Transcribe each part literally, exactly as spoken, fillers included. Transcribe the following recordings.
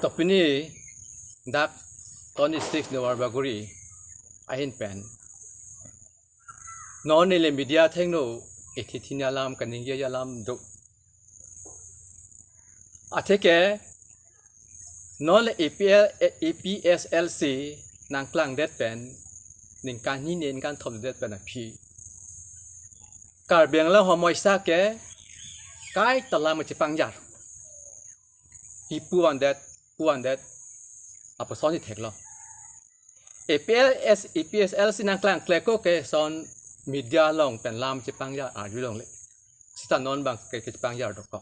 To pini dak twenty-six November guri ahin pen non neli media athengno ithi thini alam kaningje alam do. Atheke non le A P L, A P S L C nangklangdet pen ningkan hini ningkan thomdet pen aphi Karbi Anglong homoisa ke kaita lam chepangjar. Ipu andet, pu andet, apo son ithek lo. A P L S, A P S L C nangklang kleko ke son media along pen lam chepangjar arjulongle. Sita non abang ke, kechepangjar dokok.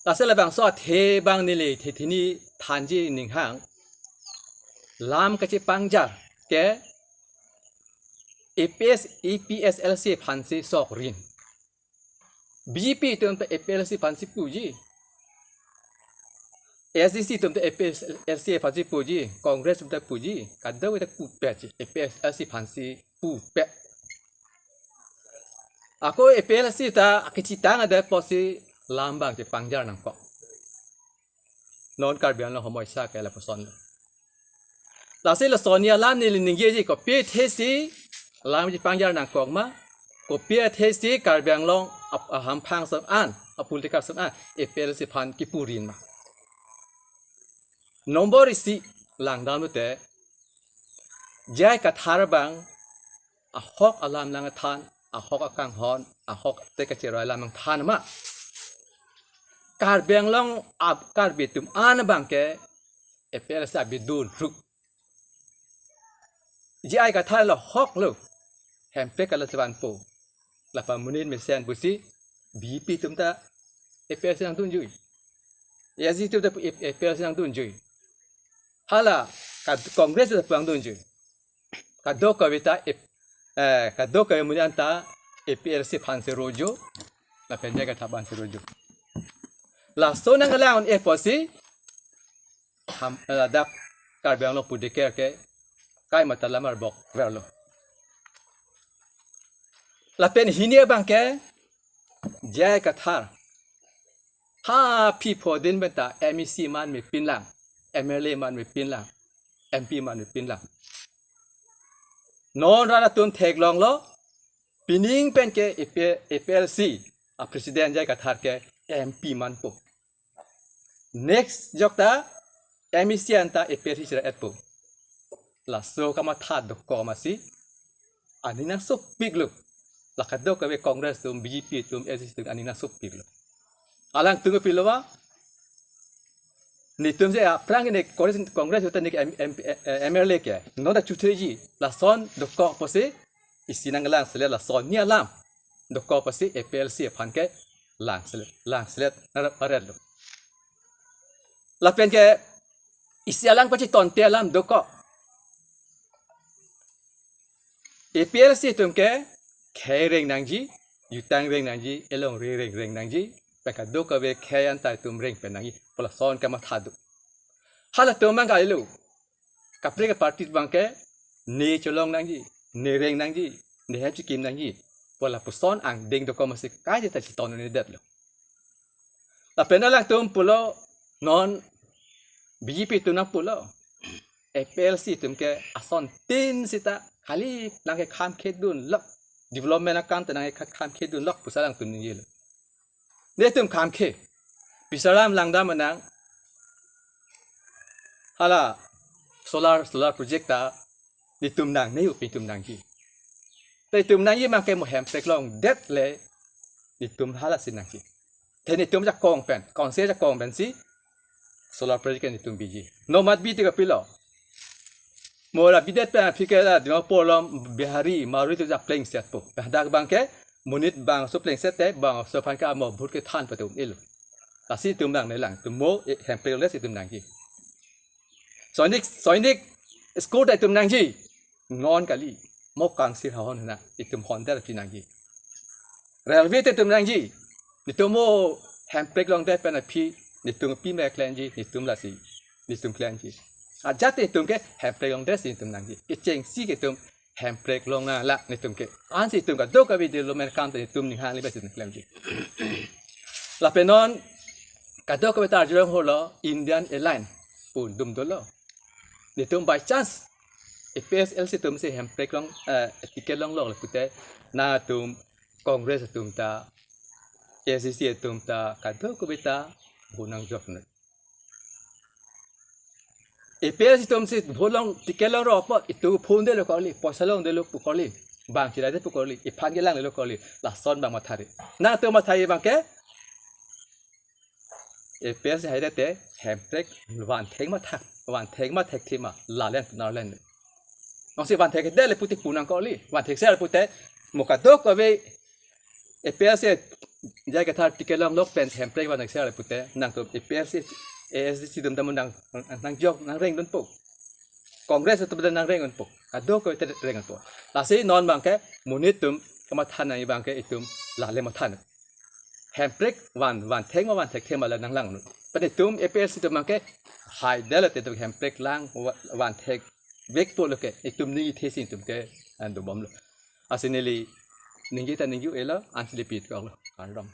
Lasi labangso athe abang neli ithi thini thanji ninghang. Lam kechepangjar ke A P S, A P S L C aphansi sok rin. B J P atum ta A P L C aphansi puji. S D C atum ta A P L C aphansi puji. Congress atum ta puji. Kadokave ta pupetji. A P S L C aphansi pupe. Ako A P L C ta akechitang ada apotsi lam abang chepangjar nangkok. Non Karbi Anglong homoisa ke lapuson lo. Lasi lason hini alam neli ningjeji kopi athesi lam chepangjar nangkok ma, kopi athesi Karbi Anglong ap-, ahamphang ason an, apolitical ason an, A P L C aphan kipu rin ma. Nombor isi langdam lote, J I Kathar abang ahok alam nangthan, ahok akanghon, ahok te kacheroi alam nangthan ma. Karbi Anglong ap-, Karbi atum an abang ke A P L C abidun ruk. J I Kathar lo hok lo. Hemprek kala sevan po. Lapen monit mesen pusi B J P atum ta A P L C nangdunjui. S D C atum ta A P L C nangdunjui. Hala ka Congress ta nangdunjui. Kadokave ta, eh, kadokave monit anta A P L C aphansi rojo, lapen J I Kathar aphansi rojo. Laso nanglang un-e apotsi, ham, eh, dak Karbi Anglong pudeker ke, kaimata lamar bok verlo. Lapen hini abang ke, J I Kathar. Ha aphi pho din pen ta M A C man me pinlang, M L A man me pinlang, M P man me pinlang. Non rat atum theklonglo, pining pen ke A P, A P L C a president J I Kathar ke M P manpo. Next jok ta M A C anta A P L C chira-etpo. Laso kamatha dokok masi aning nangsopiklo. La kadokave Congress atum, B J P atum, S D C atum aning nangsopiklo. Alangtum pilo ba? Netum si aphrang ne Congress, Congress uta ne M, M, eh, M L A ke. Non ta chutreji. Lason dokok apotsi isi nanglang selet lason hini alam dokok apotsi A P L C aphan ke lang selet, lang selet, narap aret lo. Lapen ke isi alang pachitonte alam dokok. A P L C atum ke khei reng nangji, jutang reng nangji, elongri reng reng nangji, pen kadokave khei anta atum reng pen nangji, pu lason kamatha do. Halatum mang kali lo. Kaprek aparty abang ke ne cholong nangji, ne reng nangji, ne hem chikim nangji pu lapuson angdeng dokok masi kaita chiton un-edetlo. Lapen alangtum pulo non B J P atum nangpulo, A P L C atum ke asontin sita kali nangkekham khedun lok, development akam ta nangkekham khedun lok pusi alangtum ningjelo. Netum kham khe. Pisa lam langdam nang. Hala solar, solar project ta netum nangne, pi netum nangji. Ta netum nangji mang ke mo Hemprek longdet le netum halasi nangji. Te netum ajakong pen, council ajakong pensi solar project ke netum biji. Nomat bi te kapilo. Mo la bidet pen aphi ke la Dimapur along Bihari, Marwari atum ja plengsetpo. Pen hadak abang ke monit bangso plengset te bangso aphan ke amo vote kethan pute un-elo. Lasi netum nangne, alangtum mo, eh, Hemprek longdet si netum nangji. Sainik, Sainik school ta netum nangji. Non kali. Mo kangsir hahon na netum hondet aphi nangji. Railway ta netum nangji. Netum mo Hemprek longdet pen aphi netum pima klemji, netum lasi netum klemji. Ajat netum ke Hemprek longdet si netum nangji. Kechengsi ke netum Hemprek longnang la netum ke. Ansi netum kadokave development akam ta netum ninghang liba si netum klemji. Lapen non Kadokave ta arjulong holo Indian Alliance pu dum dolo. Netum by chance A P H L C atum si Hemprek along, eh, ticket longlok le pute, nangtum Congress atum ta, A S D C atum ta, kadokave ta vote nangjok noi. A P H L C atum si vote long ticket longrok apot itum phone detlo kali, poisa longdetlo pu kali, bang chiraide pu kali, iphan kelang detlo kali, lason bang mathare. Nangtum mathare abang ke A P H L C haire te Hemprek vanthek ma thak, vanthek ma thekthema, lalen narlen. Nangsi vanthekdet le pute pu nang kali, vanthekser le pute mo kadokave A P H L C J I Kathar ticket longlok pen Hemprek vanthekser le pute nangtum A P H L C, A S D C atum ta mo nang, nangjok nangrengdunpo. Congress atum ta nangrengdunpo. Kadokave ta rengdunpo. Lasi non abang ke monit atum kamatha nangji abang ke itum lale matha. Hemprek van, vanthek ma vanthekthema la nanglang noi. Pen itum A P H L C atum abang ke haidetlo te itum Hemprek lang va-, vanthekvekpo lo ke, itum ningje thesi itum ke, ah, dobomlo. Lasi neli ningje ta ningje-elo, ansi le pi-iklo. Kardom.